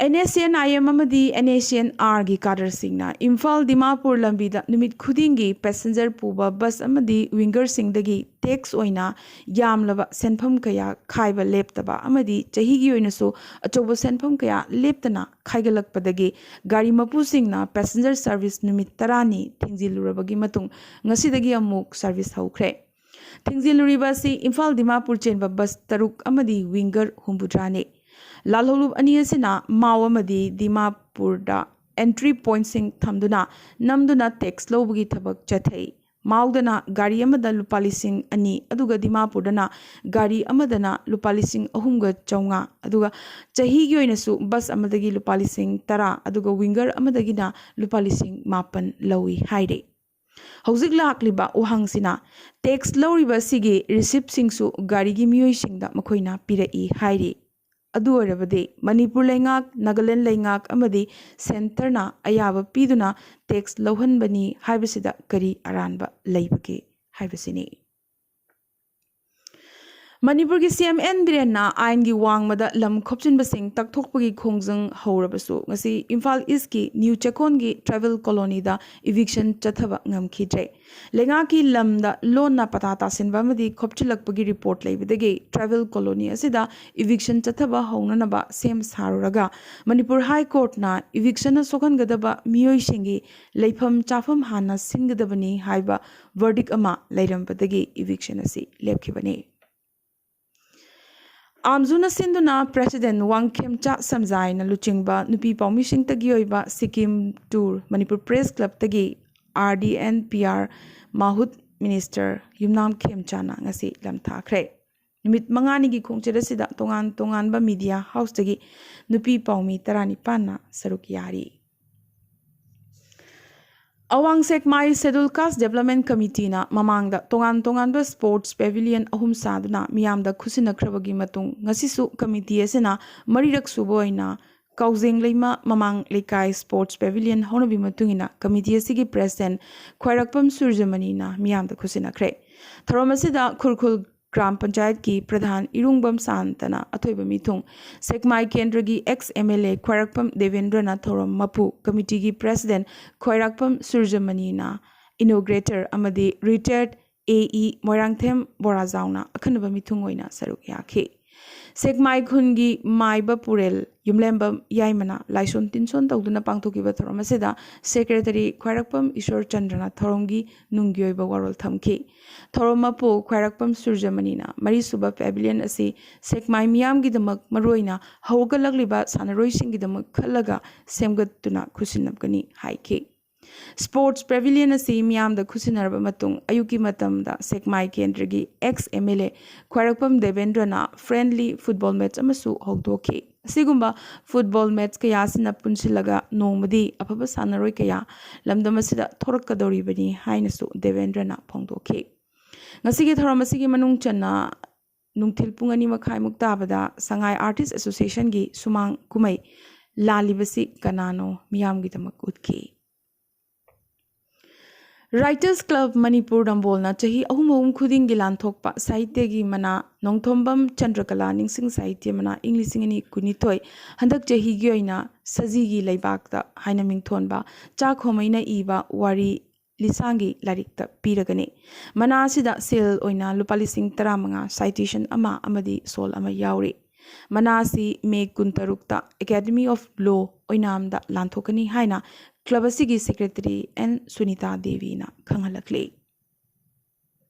NSCN IM ꯑꯃꯗꯤ NSCN R ꯒꯤ cadre ꯁꯤꯡꯅ ꯏꯝꯐꯥꯜ ꯗꯤꯃꯥꯄꯨꯔ ꯂꯝꯕꯤꯗ ꯅꯨꯃꯤꯠ ꯈꯨꯗꯤꯡꯒꯤ passenger ꯄꯨꯕ bus ꯑꯃꯗꯤ winger ꯁꯤꯡꯗꯒꯤ tax ꯑꯣꯏꯅ ꯌꯥꯝꯂꯕ ꯁꯦꯟꯐꯝ ꯀꯌꯥ ꯈꯥꯏꯕ ꯂꯦꯞꯇꯕ ꯑꯃꯗꯤ ꯆꯍꯤꯒꯤ ꯑꯣꯏꯅꯁꯨ ꯑꯆꯧꯕ ꯁꯦꯟꯐꯝ ꯀꯌꯥ ꯂꯦꯞꯇꯅ ꯈꯥꯏꯒꯠꯂꯛꯄꯗꯒꯤ ꯒꯥꯔꯤ ꯃꯄꯨꯁꯤꯡꯅ passenger service ꯅꯨꯃꯤꯠ ꯇꯔꯥꯅꯤ ꯊꯤꯡꯖꯤꯜꯂꯨꯔꯕꯒꯤ ꯃꯇꯨꯡ ꯉꯁꯤꯗꯒꯤ ꯑꯃꯨꯛ service ꯍꯧꯈ꯭ꯔꯦ꯫ ꯊꯤꯡꯖꯤꯜꯂꯨꯔꯤꯕ ꯑꯁꯤ ꯏꯝꯐꯥꯜ ꯗꯤꯃꯥꯄꯨꯔ ꯆꯦꯟꯕ bus ꯇꯔꯨꯛ ꯑꯃꯗꯤ winger ꯍꯨꯝꯐꯨꯇꯔꯥꯅꯤ꯫ ꯂꯥꯜꯍꯧꯂꯨꯞ ꯑꯅꯤ ꯑꯁꯤꯅ ꯃꯥꯎ ꯑꯃꯗꯤ ꯗꯤꯃꯥꯄꯨꯔꯗ entry point ꯁꯤꯡ ꯊꯝꯗꯨꯅ ꯅꯝꯗꯨꯅ tax ꯂꯧꯕꯒꯤ ꯊꯕꯛ ꯆꯠꯊꯩ꯫ ꯃꯥꯎꯗꯅ ꯒꯥꯔꯤ ꯑꯃꯗ ꯂꯨꯄꯥ ꯂꯤꯁꯤꯡ ꯑꯅꯤ, ꯑꯗꯨꯒ ꯗꯤꯃꯥꯄꯨꯔꯗꯅ ꯒꯥꯔꯤ ꯑꯃꯗꯅ ꯂꯨꯄꯥ ꯂꯤꯁꯤꯡ ꯑꯍꯨꯝꯒ ꯆꯥꯝꯃꯉꯥ, ꯑꯗꯨꯒ ꯆꯍꯤꯒꯤ ꯑꯣꯏꯅꯁꯨ ꯕꯁ ꯑꯃꯗꯒꯤ ꯂꯨꯄꯥ ꯂꯤꯁꯤꯡ ꯇꯔꯥ, ꯑꯗꯨꯒ ꯋꯤꯡꯒꯔ ꯑꯃꯗꯒꯤꯅ ꯂꯨꯄꯥ ꯂꯤꯁꯤꯡ ꯃꯥꯄꯟ ꯂꯧꯏ ꯍꯥꯏꯔꯤ꯫ ꯍꯧꯖꯤꯛ ꯂꯥꯛꯂꯤꯕ ꯋꯥꯍꯪꯁꯤꯅ, ꯇꯦꯛꯁ ꯂꯧꯔꯤꯕ ꯑꯁꯤꯒꯤ ꯔꯤꯁꯤꯞꯁꯤꯡꯁꯨ ꯒꯥꯔꯤꯒꯤ ꯃꯤꯑꯣꯏꯁꯤꯡꯗ ꯃꯈꯣꯏꯅ ꯄꯤꯔꯛꯏ ꯍꯥꯏꯔꯤ꯫ ꯑꯗꯨ ꯑꯣꯏꯔꯕꯗꯤ ꯃꯅꯤꯄꯨꯔ ꯂꯩꯉꯥꯛ, ꯅꯥꯒꯥꯂꯦꯟ ꯂꯩꯉꯥꯛ ꯑꯃꯗꯤ ꯁꯦꯟꯇꯔꯅ ꯑꯌꯥꯕ ꯄꯤꯗꯨꯅ ꯇꯦꯛꯁ ꯂꯧꯍꯟꯕꯅꯤ ꯍꯥꯏꯕꯁꯤꯗ ꯀꯔꯤ ꯑꯔꯥꯟꯕ ꯂꯩꯕꯒꯦ ꯍꯥꯏꯕꯁꯤꯅꯤ꯫ ꯃꯅꯤꯄꯨꯔꯒꯤ ꯁꯤ ꯑꯦꯝ ꯑꯦꯟ ꯕꯤꯔꯦꯟꯅ ꯑꯥꯏꯟꯒꯤ ꯋꯥꯡꯃꯗ ꯂꯝ ꯈꯣꯞꯆꯤꯟꯕꯁꯤꯡ ꯇꯛꯊꯣꯛꯄꯒꯤ ꯈꯣꯡꯖꯪ ꯍꯧꯔꯕꯁꯨ, ꯉꯁꯤ ꯏꯝꯐꯥꯜ ꯏꯁꯀꯤ ꯅ꯭ꯌꯨ ꯆꯦꯀꯣꯟꯒꯤ ꯇ꯭ꯔꯥꯏꯕꯦꯜ ꯀꯣꯂꯣꯅꯤꯗ ꯏꯚꯤꯛꯁꯟ ꯆꯠꯊꯕ ꯉꯝꯈꯤꯗ꯭ꯔꯦ꯫ ꯂꯩꯉꯥꯛꯀꯤ ꯂꯝꯗ ꯂꯣꯟꯅ ꯄꯇꯥ ꯇꯥꯁꯤꯟꯕ ꯑꯃꯗꯤ ꯈꯣꯞꯆꯤꯜꯂꯛꯄꯒꯤ ꯔꯤꯄꯣꯔꯠ ꯂꯩꯕꯗꯒꯤ ꯇ꯭ꯔꯥꯏꯕꯦꯜ ꯀꯣꯂꯣꯅꯤ ꯑꯁꯤꯗ ꯏꯚꯤꯛꯁꯟ ꯆꯠꯊꯕ ꯍꯧꯅꯅꯕ ꯁꯦꯝ ꯁꯥꯔꯨꯔꯒ, ꯃꯅꯤꯄꯨꯔ ꯍꯥꯏ ꯀꯣꯔꯠꯅ ꯏꯚꯤꯛꯁꯟꯅ ꯁꯣꯛꯍꯟꯒꯗꯕ ꯃꯤꯑꯣꯏꯁꯤꯡꯒꯤ ꯂꯩꯐꯝ ꯆꯥꯐꯝ ꯍꯥꯟꯅ ꯁꯤꯟꯒꯗꯕꯅꯤ ꯍꯥꯏꯕ ꯚꯔꯗꯤꯛ ꯑꯃ ꯂꯩꯔꯝꯕꯗꯒꯤ ꯏꯚꯤꯛꯁꯟ ꯑꯁꯤ ꯂꯦꯞꯈꯤꯕꯅꯤ꯫ ꯑꯥꯝꯖꯨꯅ ꯁꯤꯟꯗꯨꯅ ꯄ꯭ꯔꯦꯁꯤꯗꯦꯟ ꯋꯥꯡꯈꯦꯝꯆꯥ ꯁꯝꯖꯥꯏꯅ ꯂꯨꯆꯤꯡꯕ ꯅꯨꯄꯤ ꯄꯥꯎꯃꯤꯁꯤꯡꯇꯒꯤ ꯑꯣꯏꯕ ꯁꯤꯛꯀꯤꯝ ꯇꯨꯔ ꯃꯅꯤꯄꯨꯔ ꯄ꯭ꯔꯦꯁ ꯀ꯭ꯂꯕꯇꯒꯤ R D N P R ꯃꯥꯍꯨꯠ ꯃꯤꯅꯤꯁꯇꯔ ꯌꯨꯝꯅꯥꯝ ꯈꯦꯝꯆꯥꯅ ꯉꯁꯤ ꯂꯝꯊꯥꯈ꯭ꯔꯦ꯫ ꯅꯨꯃꯤꯠ ꯃꯉꯥꯅꯤꯒꯤ ꯈꯣꯡꯆꯠ ꯑꯁꯤꯗ ꯇꯣꯉꯥꯟ ꯇꯣꯉꯥꯟꯕ ꯃꯤꯗꯤꯌꯥ ꯍꯥꯎꯁꯇꯒꯤ ꯅꯨꯄꯤ ꯄꯥꯎꯃꯤ ꯇꯔꯥꯅꯤꯄꯥꯟꯅ ꯁꯔꯨꯛ ꯌꯥꯔꯤ꯫ ꯑꯋꯥꯡ ꯁꯦꯛꯃꯥꯏ ꯁꯦꯗꯨꯜ ꯀꯥꯁ ꯗꯦꯕꯂꯞꯃꯦꯟ ꯀꯃꯤꯇꯤꯅ ꯃꯃꯥꯡꯗ ꯇꯣꯉꯥꯟ ꯇꯣꯉꯥꯟꯕ ꯁ꯭ꯄꯣꯔꯠꯁ ꯄꯦꯚꯤꯂꯤꯌꯟ ꯑꯍꯨꯝ ꯁꯥꯗꯨꯅ ꯃꯤꯌꯥꯝꯗ ꯈꯨꯠꯁꯤꯟꯅꯈ꯭ꯔꯕꯒꯤ ꯃꯇꯨꯡ, ꯉꯁꯤꯁꯨ ꯀꯃꯤꯇꯤ ꯑꯁꯤꯅ ꯃꯔꯤꯔꯛ ꯁꯨꯕ ꯑꯣꯏꯅ ꯀꯥꯎꯖꯦꯡ ꯂꯩꯃ ꯃꯃꯥꯡ ꯂꯩꯀꯥꯏ ꯁ꯭ꯄꯣꯔꯠꯁ ꯄꯦꯚꯤꯂꯤꯌꯟ ꯍꯧꯅꯕꯤ ꯃꯇꯨꯡ ꯏꯟꯅ ꯀꯃꯤꯇꯤ ꯑꯁꯤꯒꯤ ꯄ꯭ꯔꯦꯁꯤꯗꯦꯟ ꯈ꯭ꯋꯥꯏꯔꯥꯛꯄꯝ ꯁꯨꯔꯖꯃꯅꯤꯅ ꯃꯤꯌꯥꯝꯗ ꯈꯨꯠꯁꯤꯟꯅꯈ꯭ꯔꯦ꯫ ꯊꯧꯔꯝ ꯑꯁꯤꯗ ꯈꯨꯔꯈꯨꯜ ꯒ꯭ꯔꯥꯝ ꯄꯟꯆꯥꯌꯠꯀꯤ ꯄ꯭ꯔꯙꯥꯟ ꯏꯔꯨꯡꯕꯝ ꯁꯥꯟꯇꯅ ꯑꯊꯣꯏꯕ ꯃꯤꯊꯨꯡ, ꯁꯦꯛꯃꯥꯏ ꯀꯦꯟꯗ꯭ꯔꯒꯤ ꯑꯦꯛꯁ ꯑꯦꯝ ꯑꯦꯜ ꯑꯦ ꯈ꯭ꯋꯥꯏꯔꯥꯛꯄꯝ ꯗꯦꯕꯦꯟꯗ꯭ꯔꯅ ꯊꯧꯔꯝ ꯃꯄꯨ, ꯀꯃꯤꯇꯤꯒꯤ ꯄ꯭ꯔꯦꯁꯤꯗꯦꯟ ꯈ꯭ꯋꯥꯏꯔꯥꯛꯄꯝ ꯁꯨꯔꯖꯃꯅꯤꯅ ꯏꯅꯣꯒ꯭ꯔꯦꯇꯔ ꯑꯃꯗꯤ ꯔꯤꯇꯥꯌꯔꯠ ꯑꯦ ꯏ ꯃꯣꯏꯔꯥꯡꯊꯦꯝ ꯕꯣꯔꯥꯖꯥꯎꯅ ꯑꯈꯟꯅꯕ ꯃꯤꯊꯨꯡ ꯑꯣꯏꯅ ꯁꯔꯨꯛ ꯌꯥꯈꯤ꯫ ꯁꯦꯛꯃꯥꯏ ꯈꯨꯟꯒꯤ ꯃꯥꯏꯕ ꯄꯨꯔꯦꯜ ꯌꯨꯝꯂꯦꯝꯕꯝ ꯌꯥꯏꯃꯅ ꯂꯥꯏꯁꯣꯟ ꯇꯤꯟꯁꯣꯟ ꯇꯧꯗꯨꯅ ꯄꯥꯡꯊꯣꯛꯈꯤꯕ ꯊꯧꯔꯝ ꯑꯁꯤꯗ ꯁꯦꯀ꯭ꯔꯦꯇꯔꯤ ꯈ꯭ꯋꯥꯏꯔꯥꯛꯄꯝ ꯏꯁꯣꯔ ꯆꯟꯗ꯭ꯔꯅ ꯊꯧꯔꯝꯒꯤ ꯅꯨꯡꯒꯤ ꯑꯣꯏꯕ ꯋꯥꯔꯣꯜ ꯊꯝꯈꯤ꯫ ꯊꯧꯔꯝ ꯃꯄꯨ ꯈ꯭ꯋꯥꯏꯔꯥꯛꯄꯝ ꯁꯨꯔꯖꯃꯅꯤꯅ ꯃꯔꯤꯁꯨꯕ ꯄꯦꯚꯤꯂꯤꯌꯟ ꯑꯁꯤ ꯁꯦꯛꯃꯥꯏ ꯃꯤꯌꯥꯝꯒꯤꯗꯃꯛ, ꯃꯔꯨꯑꯣꯏꯅ ꯍꯧꯒꯠꯂꯛꯂꯤꯕ ꯁꯥꯟꯅꯔꯣꯏꯁꯤꯡꯒꯤꯗꯃꯛ ꯈꯜꯂꯒ ꯁꯦꯝꯒꯠꯇꯨꯅ ꯈꯨꯠꯁꯤꯟꯅꯒꯅꯤ ꯍꯥꯏꯈꯤ꯫ Sports Pavilion ꯑꯁꯤ ꯃꯤꯌꯥꯝꯗ ꯈꯨꯠꯁꯤꯟꯅꯔꯕ ꯃꯇꯨꯡ ꯑꯌꯨꯛꯀꯤ ꯃꯇꯝꯗ ꯁꯦꯛꯃꯥꯏ ꯀꯦꯟꯗ꯭ꯔꯒꯤ ex M L A ꯈ꯭ꯋꯥꯏꯔꯥꯛꯄꯝ ꯗꯦꯕꯦꯟꯗ꯭ꯔꯅ friendly football match ꯑꯃꯁꯨ ꯍꯧꯗꯣꯛꯈꯤ꯫ ꯑꯁꯤꯒꯨꯝꯕ football match ꯀꯌꯥ ꯑꯁꯤꯅ ꯄꯨꯟꯁꯤꯜꯂꯒ ꯅꯣꯡꯃꯗꯤ ꯑꯐꯕ ꯁꯥꯟꯅꯔꯣꯏ ꯀꯌꯥ ꯂꯝꯗꯝ ꯑꯁꯤꯗ ꯊꯣꯔꯛꯀꯗꯧꯔꯤꯕꯅꯤ ꯍꯥꯏꯅꯁꯨ ꯗꯦꯕꯦꯟꯗ꯭ꯔꯅ ꯐꯣꯡꯗꯣꯛꯈꯤ꯫ ꯉꯁꯤꯒꯤ ꯊꯧꯔꯝ ꯑꯁꯤꯒꯤ ꯃꯅꯨꯡ ꯆꯟꯅ ꯅꯨꯡꯊꯤꯜ ꯄꯨꯡ ꯑꯅꯤ ꯃꯈꯥꯏꯃꯨꯛ ꯇꯥꯕꯗ ꯁꯉꯥꯏ Artist Associationꯒꯤ ꯁꯨꯃꯥꯡ ꯀꯨꯝꯍꯩ "ꯂꯥꯜꯂꯤꯕꯁꯤ ꯀꯅꯥꯅꯣ?" ꯃꯤꯌꯥꯝꯒꯤꯗꯃꯛ ꯎꯠꯈꯤ꯫ Writers Club ꯃꯅꯤꯄꯨꯔ ꯅꯝꯕꯣꯜꯅ ꯆꯍꯤ ꯑꯍꯨꯝ ꯑꯍꯨꯝ ꯈꯨꯗꯤꯡꯒꯤ ꯂꯥꯟꯊꯣꯛꯄ ꯁꯥꯍꯤꯇ꯭ꯌꯒꯤ ꯃꯅꯥ ꯅꯣꯡꯊꯣꯝꯕꯝ ꯆꯟꯗ꯭ꯔꯀꯂꯥ ꯅꯤꯡꯁꯤꯡ ꯁꯥꯍꯤꯇ꯭ꯌ ꯃꯅꯥ ꯏꯪ ꯂꯤꯁꯤꯡ ꯑꯅꯤ ꯀꯨꯟꯅꯤꯊꯣꯏ ꯍꯟꯗꯛ ꯆꯍꯤꯒꯤ ꯑꯣꯏꯅ ꯁꯖꯤꯒꯤ ꯂꯩꯕꯥꯛꯇ ꯍꯥꯏꯅ ꯃꯤꯡꯊꯣꯟꯕ ꯆꯥ ꯈꯣꯃꯩꯅ ꯏꯕ ꯋꯥꯔꯤ ꯂꯤꯁꯥꯡꯒꯤ ꯂꯥꯏꯔꯤꯛꯇ ꯄꯤꯔꯒꯅꯤ꯫ ꯃꯅꯥ ꯑꯁꯤꯗ ꯁꯦꯜ ꯑꯣꯏꯅ ꯂꯨꯄꯥ ꯂꯤꯁꯤꯡ ꯇꯔꯥꯃꯉꯥ, citation ꯑꯃ ꯑꯃꯗꯤ ꯁꯣꯜ ꯑꯃ ꯌꯥꯎꯔꯤ꯫ ꯃꯅꯥ ꯑꯁꯤ ꯃꯦ ꯀꯨꯟꯇꯔꯨꯛꯇ Academy of Law ꯑꯣꯏꯅꯥꯝꯗ ꯂꯥꯟꯊꯣꯛꯀꯅꯤ ꯍꯥꯏꯅ club ꯑꯁꯤꯒꯤ secretary N ꯁꯨꯅꯤꯇꯥ ꯗꯦꯕꯤꯅ ꯈꯪꯍꯜꯂꯛꯂꯤ꯫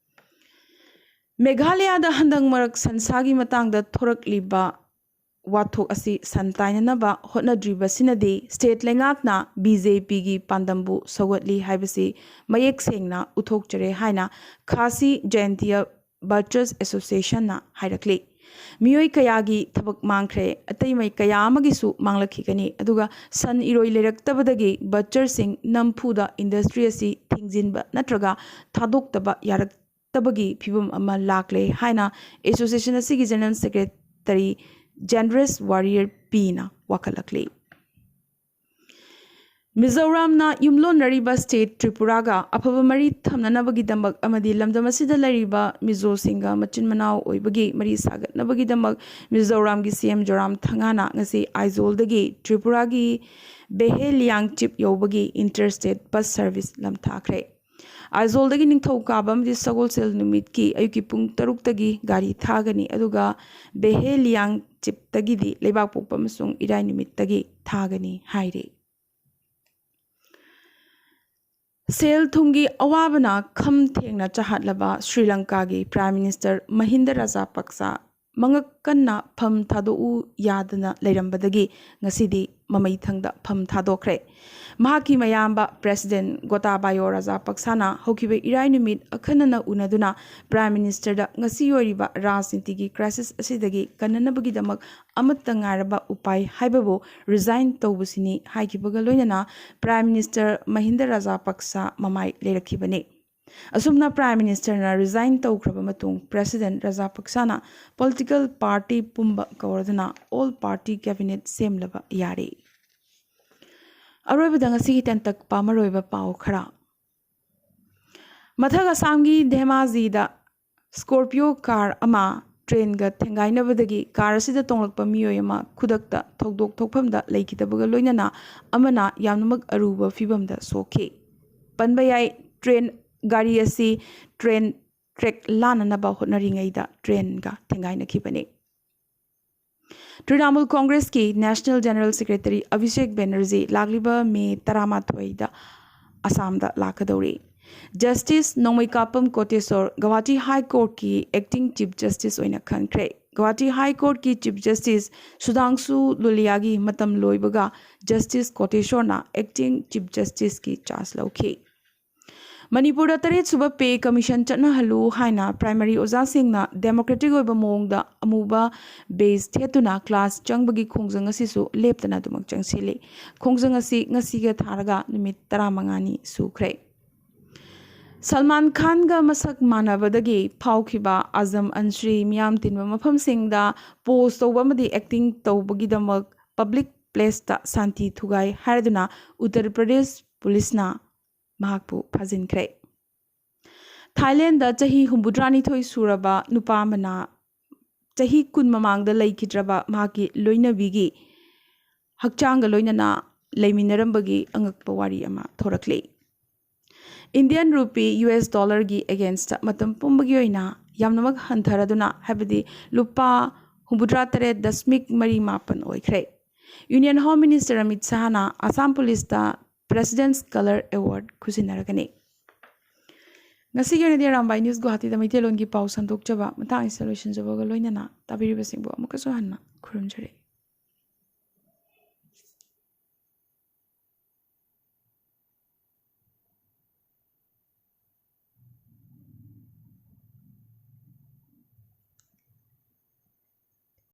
ꯃꯦꯘꯥꯂꯌꯥꯗ ꯍꯟꯗꯛ ꯃꯔꯛ ꯁꯟꯁꯥꯒꯤ ꯃꯇꯥꯡꯗ ꯊꯣꯔꯛꯂꯤꯕ ꯋꯥꯊꯣꯛ ꯑꯁꯤ ꯁꯟ ꯇꯥꯏꯅꯅꯕ ꯍꯣꯠꯅꯗ꯭ꯔꯤꯕꯁꯤꯅꯗꯤ state ꯂꯩꯉꯥꯛꯅ BJPꯒꯤ ꯄꯥꯟꯗꯝꯕꯨ ꯁꯧꯒꯠꯂꯤ ꯍꯥꯏꯕꯁꯤ ꯃꯌꯦꯛ ꯁꯦꯡꯅ ꯎꯠꯊꯣꯛꯆꯔꯦ ꯍꯥꯏꯅ ꯈꯥꯁꯤ ꯖꯌꯟꯇꯤꯌꯥ Butchers Associationꯅ ꯍꯥꯏꯔꯛꯂꯤ꯫ ꯃꯤꯑꯣꯏ ꯀꯌꯥꯒꯤ ꯊꯕꯛ ꯃꯥꯡꯈ꯭ꯔꯦ, ꯑꯇꯩ ꯃꯩ ꯀꯌꯥ ꯑꯃꯒꯤꯁꯨ ꯃꯥꯡꯂꯛꯈꯤꯒꯅꯤ, ꯑꯗꯨꯒ ꯁꯟ ꯏꯔꯣꯏ ꯂꯩꯔꯛꯇꯕꯗꯒꯤ butcherꯁꯤꯡ ꯅꯝꯐꯨꯗ industry ꯑꯁꯤ ꯊꯤꯡꯖꯤꯟꯕ ꯅꯠꯇ꯭ꯔꯒ ꯊꯥꯗꯣꯛꯇꯕ ꯌꯥꯔꯛꯇꯕꯒꯤ ꯐꯤꯕꯝ ꯑꯃ ꯂꯥꯛꯂꯦ ꯍꯥꯏꯅ association ꯑꯁꯤꯒꯤ general secretary ꯖꯦꯟꯗ꯭ꯔꯦꯁ ꯋꯥꯔꯤꯌꯔ ꯄꯤꯅ ꯋꯥꯀꯠꯂꯛꯂꯤ꯫ ꯃꯤꯖꯣꯔꯥꯝꯅ ꯌꯨꯝꯂꯣꯟꯅꯔꯤꯕ state ꯇ꯭ꯔꯤꯄꯨꯔꯥꯒ ꯑꯐꯕ ꯃꯔꯤ ꯊꯝꯅꯅꯕꯒꯤꯗꯃꯛ ꯑꯃꯗꯤ ꯂꯝꯗꯝ ꯑꯁꯤꯗ ꯂꯩꯔꯤꯕ ꯃꯤꯖꯣꯁꯤꯡꯒ ꯃꯆꯤꯟ ꯃꯅꯥꯎ ꯑꯣꯏꯕꯒꯤ ꯃꯔꯤ ꯁꯥꯒꯠꯅꯕꯒꯤꯗꯃꯛ ꯃꯤꯖꯣꯔꯥꯝꯒꯤ CM ꯖꯣꯔꯥꯝ ꯊꯪꯒꯥꯅ ꯉꯁꯤ ꯑꯥꯏꯖꯣꯜꯗꯒꯤ ꯇ꯭ꯔꯤꯄꯨꯔꯥꯒꯤ ꯕꯦꯍꯦꯂꯤꯌꯥꯡ ꯆꯤꯞ ꯌꯧꯕꯒꯤ inter state bus service ꯂꯝꯊꯥꯈ꯭ꯔꯦ꯫ ꯑꯥꯏꯖꯣꯜꯗꯒꯤ ꯅꯤꯡꯊꯧꯀꯥꯕ ꯑꯃꯗꯤ ꯁꯒꯣꯜꯁꯦꯜ ꯅꯨꯃꯤꯠꯀꯤ ꯑꯌꯨꯛꯀꯤ ꯄꯨꯡ ꯇꯔꯨꯛꯇꯒꯤ ꯒꯥꯔꯤ ꯊꯥꯒꯅꯤ, ꯑꯗꯨꯒ ꯕꯦꯍꯦꯂꯤꯌꯥꯡ ꯆꯤꯞꯇꯒꯤꯗꯤ ꯂꯩꯕꯥꯛꯄꯣꯛꯄ ꯑꯃꯁꯨꯡ ꯏꯔꯥꯏ ꯅꯨꯃꯤꯠꯇꯒꯤ ꯊꯥꯒꯅꯤ ꯍꯥꯏꯔꯤ꯫ ꯁꯦꯜ ꯊꯨꯝꯒꯤ ꯑꯋꯥꯕꯅ ꯈꯝ ꯊꯦꯡꯅ ꯆꯍꯥꯠꯂꯕ ꯁ꯭ꯔꯤ ꯂꯪꯀꯥꯒꯤ Prime Minister ꯃꯍꯤꯟꯗ ꯔꯥꯖꯥꯄꯛꯁꯥ ꯃꯉꯛ ꯀꯟꯅ ꯐꯝ ꯊꯥꯗꯣꯛꯎ ꯌꯥꯗꯅ ꯂꯩꯔꯝꯕꯗꯒꯤ ꯉꯁꯤꯗꯤ ꯃꯃꯩꯊꯪꯗ ꯐꯝ ꯊꯥꯗꯣꯛꯈ꯭ꯔꯦ꯫ ꯃꯍꯥꯛꯀꯤ ꯃꯌꯥꯝꯕ President Gotabaya Rajapaksa ꯅ ꯍꯧꯈꯤꯕ ꯏꯔꯥꯏ ꯅꯨꯃꯤꯠ ꯑꯈꯟꯅꯅ ꯎꯅꯗꯨꯅ Prime Minister ꯗ ꯉꯁꯤ ꯑꯣꯏꯔꯤꯕ ꯔꯥꯖꯅꯤꯇꯤꯒꯤ crisis ꯑꯁꯤꯗꯒꯤ ꯀꯟꯅꯅꯕꯒꯤꯗꯃꯛ ꯑꯃꯠꯇ ꯉꯥꯏꯔꯕ ꯎꯄꯥꯏ ꯍꯥꯏꯕꯕꯨ resign ꯇꯧꯕꯁꯤꯅꯤ ꯍꯥꯏꯈꯤꯕꯒ ꯂꯣꯏꯅꯅ Prime Minister Mahinda Rajapaksa ꯃꯃꯥꯏ ꯂꯩꯔꯛꯈꯤꯕꯅꯤ꯫ ꯑꯁꯨꯝꯅ Prime Minister ꯅ resign ꯇꯧꯈ꯭ꯔꯕ ꯃꯇꯨꯡ President Rajapaksa ꯅ political party ꯄꯨꯝꯕ ꯀꯧꯔꯗꯨꯅ all party cabinet ꯁꯦꯝꯂꯕ ꯌꯥꯔꯦ꯫ ꯑꯔꯣꯏꯕꯗ ꯉꯁꯤꯒꯤ ꯇꯦꯟꯇꯛꯄ ꯃꯔꯨꯑꯣꯏꯕ ꯄꯥꯎ ꯈꯔ꯫ ꯃꯊꯛ ꯑꯁꯥꯝꯒꯤ ꯙꯦꯃꯥꯖꯤꯗ Scorpio car ꯑꯃ train ꯒ ꯊꯦꯡꯒꯥꯏꯅꯕꯗꯒꯤ car ꯑꯁꯤꯗ ꯇꯣꯡꯂꯛꯄ ꯃꯤꯑꯣꯏ ꯑꯃ ꯈꯨꯗꯛꯇ ꯊꯧꯗꯣꯛ ꯊꯣꯛꯐꯝꯗ ꯂꯩꯈꯤꯗꯕꯒ ꯂꯣꯏꯅꯅ ꯑꯃꯅ ꯌꯥꯝꯅꯃꯛ ꯑꯔꯨꯕ ꯐꯤꯕꯝꯗ ꯁꯣꯛꯈꯤ꯫ ꯄꯟꯕ ꯌꯥꯏ, train ꯒꯥꯔꯤ ꯑꯁꯤ train track ꯂꯥꯟꯅꯅꯕ ꯍꯣꯠꯅꯔꯤꯉꯩꯗ train ꯒ ꯊꯦꯡꯒꯥꯏꯅꯈꯤꯕꯅꯤ꯫ Trinamool Congress ꯀꯤ National General Secretary Abhishek Banerjee ꯂꯥꯛꯂꯤꯕ ꯃꯦ ꯇꯔꯥꯃꯥꯊꯣꯏꯗ ꯑꯁꯥꯝꯗ ꯂꯥꯛꯀꯗꯧꯔꯤ꯫ Justice ꯅꯣꯡꯃꯩꯀꯥꯄꯝ ꯀꯣꯇꯦꯁꯣꯔ ꯒꯧꯍꯥꯇꯤ High Court ꯀꯤ Acting Chief Justice ꯑꯣꯏꯅ ꯈꯟꯈ꯭ꯔꯦ꯫ ꯒꯧꯍꯥꯇꯤ High Court ꯀꯤ Chief Justice ꯁꯨꯙꯥꯡꯁꯨ ꯂꯨꯂꯤꯌꯥꯒꯤ ꯃꯇꯝ ꯂꯣꯏꯕꯒ Justice ꯀꯣꯇꯦꯁꯣꯔꯅ Acting Chief Justice ꯀꯤ charge ꯂꯧꯈꯤ꯫ ꯃꯅꯤꯄꯨꯔꯗ ꯇꯔꯦꯠ ꯁꯨꯕ Pay Commission ꯆꯠꯅꯍꯜꯂꯨ ꯍꯥꯏꯅ primary ꯑꯣꯖꯥꯁꯤꯡꯅ democratic ꯑꯣꯏꯕ ꯃꯑꯣꯡꯗ ꯑꯃꯨꯕ badge ꯊꯦꯠꯇꯨꯅ class ꯆꯪꯕꯒꯤ ꯈꯣꯡꯖꯪ ꯑꯁꯤꯁꯨ ꯂꯦꯞꯇꯅ ꯑꯗꯨꯃꯛ ꯆꯪꯁꯤꯜꯂꯤ꯫ ꯈꯣꯡꯖꯪ ꯑꯁꯤ ꯉꯁꯤꯒ ꯊꯥꯔꯒ ꯅꯨꯃꯤꯠ ꯇꯔꯥꯃꯉꯥꯅꯤ ꯁꯨꯈ꯭ꯔꯦ꯫ ꯁꯜꯃꯥꯟ ꯈꯥꯟꯒ ꯃꯁꯛ ꯃꯥꯟꯅꯕꯗꯒꯤ ꯐꯥꯎꯈꯤꯕ ꯑꯖꯝ ꯑꯟꯁ꯭ꯔꯤ ꯃꯤꯌꯥꯝ ꯇꯤꯟꯕ ꯃꯐꯝꯁꯤꯡꯗ pose ꯇꯧꯕ ꯑꯃꯗꯤ acting ꯇꯧꯕꯒꯤꯗꯃꯛ public place ꯇ ꯁꯥꯟꯇꯤ ꯊꯨꯒꯥꯏ ꯍꯥꯏꯔꯗꯨꯅ ꯎꯠꯇꯔ ꯄ꯭ꯔꯗꯦꯁ ꯄꯨꯂꯤꯁꯅ ꯃꯍꯥꯛꯄꯨ ꯐꯥꯖꯤꯟꯈ꯭ꯔꯦ꯫ ꯊꯥꯏꯂꯦꯟꯗ ꯆꯍꯤ ꯍꯨꯝꯐꯨꯇꯔꯥꯅꯤꯊꯣꯏ ꯁꯨꯔꯕ ꯅꯨꯄꯥ ꯑꯃꯅ ꯆꯍꯤ ꯀꯨꯟ ꯃꯃꯥꯡꯗ ꯂꯩꯈꯤꯗ꯭ꯔꯕ ꯃꯍꯥꯛꯀꯤ ꯂꯣꯏꯅꯕꯤꯒꯤ ꯍꯛꯆꯥꯡꯒ ꯂꯣꯏꯅꯅ ꯂꯩꯃꯤꯟꯅꯔꯝꯕꯒꯤ ꯑꯉꯛꯄ ꯋꯥꯔꯤ ꯑꯃ ꯊꯣꯔꯛꯂꯤ꯫ Indian rupee US dollar ꯒꯤ against ꯇ ꯃꯇꯝ ꯄꯨꯝꯕꯒꯤ ꯑꯣꯏꯅ ꯌꯥꯝꯅꯃꯛ ꯍꯟꯊꯔꯗꯨꯅ, ꯍꯥꯏꯕꯗꯤ ꯂꯨꯄꯥ ꯍꯨꯝꯐꯨꯇꯔꯥ ꯇꯔꯦꯠ ꯗꯁꯃꯤꯛ ꯃꯔꯤ ꯃꯥꯄꯟ ꯑꯣꯏꯈ꯭ꯔꯦ꯫ Union Home Minister Amit ꯁꯥꯍꯅ Assam ꯄꯨꯂꯤꯁꯇ President's Colour Award ꯈꯨꯖꯤꯟꯅꯔꯒꯅꯤ꯫ ꯉꯁꯤꯒꯤ ꯑꯣꯏꯅꯗꯤ ꯑꯔꯥꯝꯕꯥꯏ ꯅ꯭ꯌꯨꯁ ꯒꯨꯋꯥꯍꯥꯇꯤꯗ ꯃꯩꯇꯩꯂꯣꯟꯒꯤ ꯄꯥꯎ ꯁꯟꯗꯣꯛꯆꯕ ꯃꯇꯥꯡ ꯑꯁꯤꯗ ꯂꯣꯏꯁꯤꯟꯖꯕꯒ ꯂꯣꯏꯅꯅ ꯇꯥꯕꯤꯔꯤꯕꯁꯤꯡꯕꯨ ꯑꯃꯨꯛꯀꯁꯨ ꯍꯟꯅ ꯈꯨꯔꯨꯝꯖꯔꯤ꯫